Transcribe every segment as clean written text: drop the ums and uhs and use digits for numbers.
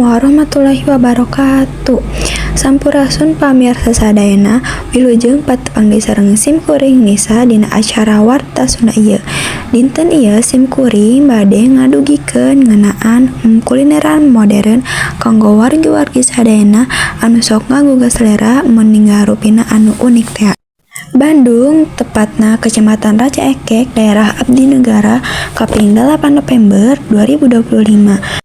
Warahmatullahi wabarakatuh. Sampurasun pamirsa sadayana, wilujeng patepang deui sareng sim kuring Nisa dina acara Warta Sunda ieu. Dinten ieu sim kuring bade ngadugikeun ngeunaan kulineran modern kanggo wargi-wargi sadayana anu sok ngagugah selera mun ninggal rupina anu unik tea. Bandung, tepatna Kecamatan Rancaekek, daerah Abdi Negara, kaping 8 November 2025.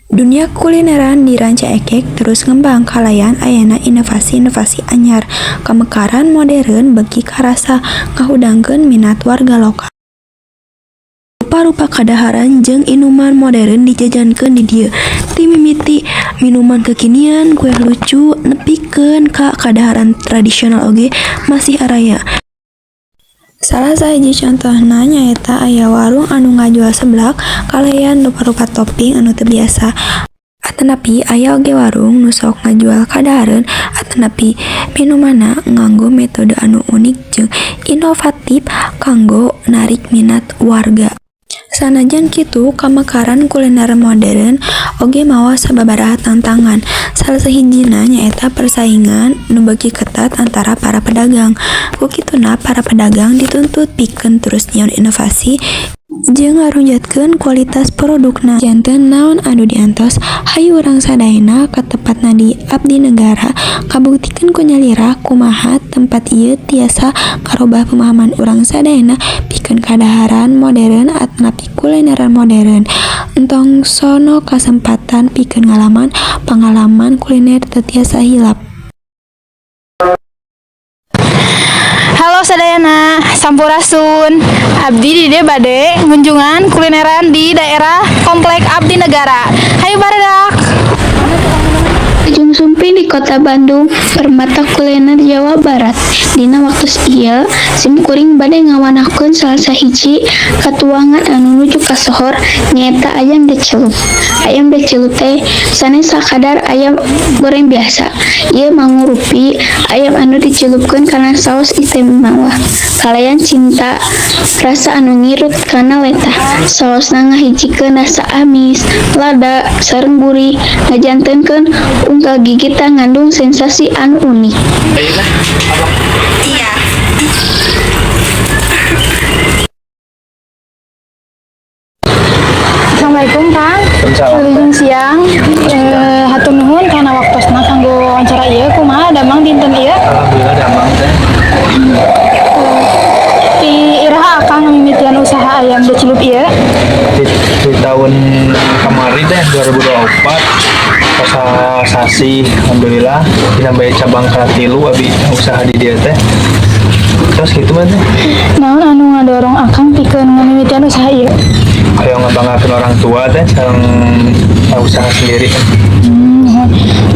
Dunia kulineran di Rancaekek terus ngembang kalayan ayana inovasi-inovasi anyar. Kamekaran modern beuki karasa ngahudangkeun minat warga lokal. Rupa-rupa kadaharan jeung inuman modern dijajankeun di dieu. Ti mimiti minuman kekinian, kue lucu, nepikeun ka kadaharan tradisional oge masih araya. Salah sahiji contohna nyaeta aya warung anu ngajual seblak kalayan rupa-rupa topping anu teu biasa. Atanapi aya oge warung nu sok ngajual kadahareun atanapi minumanna nganggo metode anu unik jeung inovatif kanggo narik minat warga. Sanajan kitu, kamekaran kuliner modern oge mawa sababaraha tantangan. Salah sahijina nyaeta persaingan nu beuki ketat antara para pedagang. Ku kituna para pedagang dituntut pikeun terus nyieun inovasi jeung ngarunjatkeun kualitas produkna. Janten naon anu diantos, hayu urang sadayana ka tepatna di Abdi Negara ngabuktikeun ku nyalira kumaha tempat ieu tiasa ngarobah pemahaman urang sadayana pikeun kadaharan modern atanapi kulineran modern. Entong sono kasempatan pikeun ngalaman pangalaman kuliner teu tiasa hilap. Halo sadayana, sampurasun. Abdi di dieu bade ngunjungan kulineran di daerah Komplek Abdi Negara. Hayu barudak. Wilujeng sumping di Kota Bandung, permata kuliner Jawa Barat. Dina waktos ieu, sim kuring bade ngawanahkeun salah sahiji katuangan anu nuju kasohor nyaeta ayam decelup. Ayam decelup teh sanes sakadar ayam goreng biasa. Ieu mangurupi ayam anu dicelupkeun kana saos istimewa kalayan cita rasa anu ngirut kana letah. Saosna ngahijikeun rasa amis, lada, sareng gurih, ngajantenkeun unggal gigitan ngandung sensasi anu unik. Iya. Assalamualaikum, Kang. Waalaikumsalam. Wilujeng siang. Hatur nuhun kana waktosna kanggo wawancara ieu. Kumaha damang dinten ieu? Alhamdulillah damang teh. Ti iraha Akang ngamimitian usaha ayam decelup ieu? Di tahun kemarin teh 2024 pas sasi, alhamdulillah dinambahin cabang ka 3 abi usaha di dieu teh. Terus gitu mah teh. Naon anu ngadorong Akang pikeun ngamimitian usaha ieu? Kayak ngabanggakeun orang tua teh sareng usaha sendiri.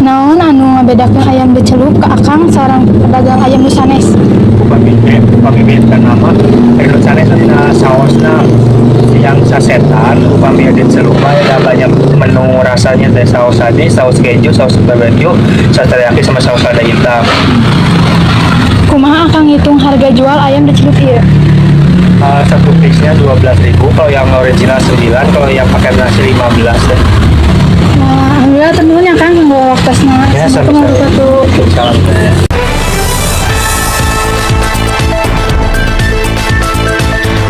Naon anu ngabedakeun ayam decelup ka Akang sareng pedagang ayam nu sanes? Upami benten nama nu sanes dina saosna yang sasetan, upami decelup mah ada banyak menu rasanya teh, saus ade, saus keju, saus barbecue, saus teriyaki, sama saus lada hitam. Kumaha Akang ngitung harga jual ayam decelup ieu? Satu piece-nya 12.000, kalau yang original 9, kalau yang pakai nasi 15 deh. Nah, alhamdulillah hatur nuhun ya, Kang, kanggo waktosna. Ya, Assalamualaikum sami-sami. warahmatullahi wabarakatuh. Salam teh.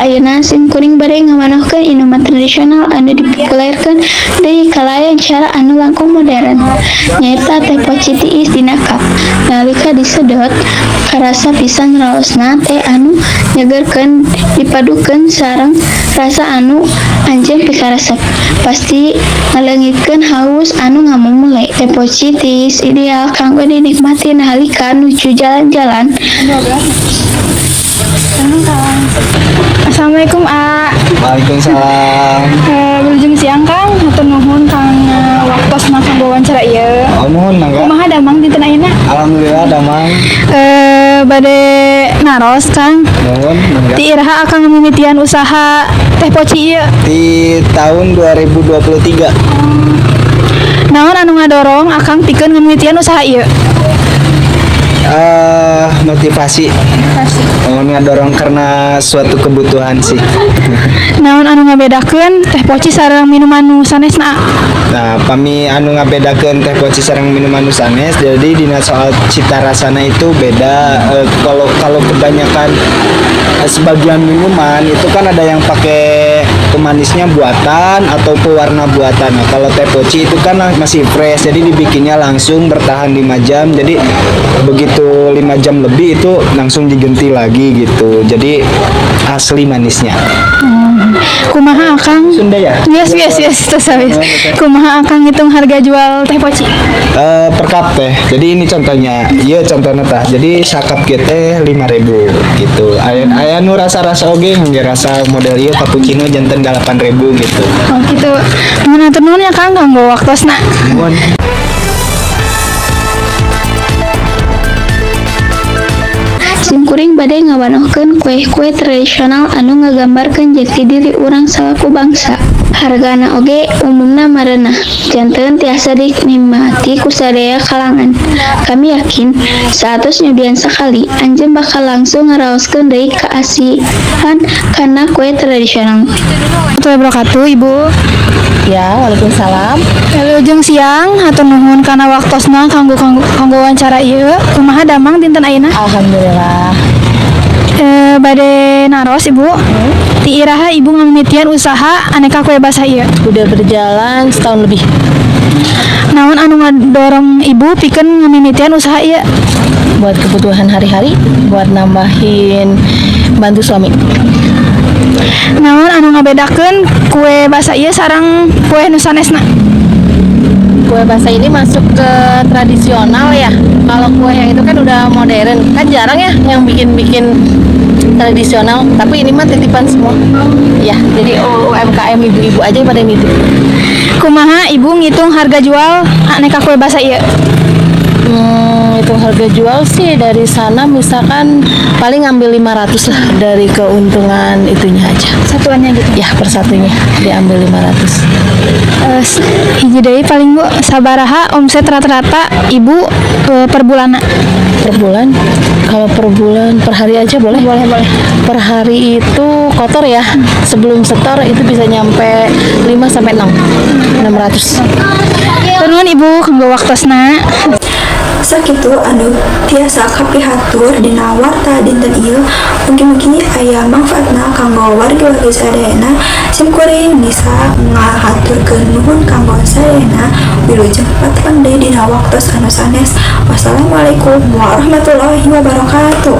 Ayeuna sim kuring bade ngawanahkeun inuman tradisional anu dipopulerkeun deui kalayan cara anu langkung modern, nyaeta teh poci tiis dina cup. Nalika disedot, karasa pisan raosna teh anu nyegerkeun dipadukeun sareng rasa anu anjeun pikaresep. Pasti ngaleungitkeun haus anu ngamumule. Teh poci tiis ideal kanggo dinikmati nalika nuju jalan-jalan. Assalamualaikum, A. Waalaikumsalam. Wilujeng siang, Kang. Hatur nuhun kang waktosna kanggo wawancara ieu. Oh, nuhun mangga. Kumaha damang dinten ayeuna? Alhamdulillah damang. Bade naros, Kang. Nuhun mangga. Ti iraha Akang ngamimitian usaha teh poci ieu? Di tahun 2023. Naon anu ngadorong Akang pikeun ngamimitian usaha ieu? Motivasi. Oh, ngadorong karena suatu kebutuhan sih. Naon anu ngabedakeun teh poci sareng minuman nu sanesna? Nah, pami anu ngabedakeun teh poci sareng minuman nu sanes, jadi dina soal cita rasana itu beda. Kalau kalau kebanyakan sebagian minuman itu kan ada yang pakai pemanisnya buatan atau pewarna buatan. Nah, kalau teh poci itu kan masih fresh, jadi dibikinnya langsung bertahan 5 jam. Jadi begitu 5 jam lebih itu langsung diganti lagi gitu. Jadi asli manisnya. Kumaha Akang? Sunda ya? Yes, tos habis. Kumaha Akang ngitung harga jual teh poci? Per cup teh. Jadi ini contohnya. Iya, contohnya tah. Jadi sacup kieu teh 5000 gitu. Aya aya nu rasa-rasa oge, ngge rasa model ieu cappuccino janten 8000 gitu. Oh gitu. Nuhun, hatur nuhun ya Kang kanggo waktosna. Nuhun. Simkuring bade ngawanohkeun kue-kue tradisional anu ngagambarkeun jati diri urang salaku bangsa. Hargana oge umumna marenah, janten tiasa dinikmati ku sadaya kalangan. Kami yakin, saatos nyobian sakali, anjeun bakal langsung ngaraoskeun deui kaasihan kana kue tradisional. Warahmatullahi wabarakatuh, Ibu. Ya, waalaikumsalam. Wilujeng siang, hatur nuhun kana waktosna kanggo kanggo kanggo wawancara ieu. Kumaha damang dinten ayeuna? Alhamdulillah. Bade naros, Ibu. Ti iraha Ibu ngamimitian usaha aneka kue basah ieu? Udah berjalan setahun lebih. Naon anu ngadorong Ibu pikeun ngamimitian usaha ieu? Buat kebutuhan hari-hari, buat nambahin bantu suami. Naon anu ngabedakeun kue basah ieu sareng kue nu sanesna? Kue basah ini masuk ke tradisional ya. Kalau kue yang itu kan udah modern, kan jarang ya yang bikin-bikin tradisional. Tapi ini mah titipan semua. Ya, jadi UMKM ibu-ibu aja yang pada nitip. Kumaha Ibu ngitung harga jual aneka kue basah ieu? Itu harga jual sih dari sana misalkan paling ngambil 500 lah dari keuntungan itunya aja. Satuannya gitu. Ya, per satunya diambil 500. Hiji deui paling, Bu, sabaraha omset rata-rata Ibu per bulanna? Per bulan? Kalau per bulan, per hari aja boleh? Boleh, boleh. Per hari itu kotor ya. Sebelum setor itu bisa nyampe 5 sampai 6. 600. Nuhun, Ibu, kanggo waktosna. Sakitu anu tiasa kapihatur dina warta dinten ieu, mugi-mugi aya mangfaatna kanggo wargi-wargi sadayana. Simkuring Nisa ngahaturkeun nuhun kanggo sadayana. Wilujeng patepang deui dina waktos anu sanes. Wassalamualaikum warahmatullahi wabarakatuh.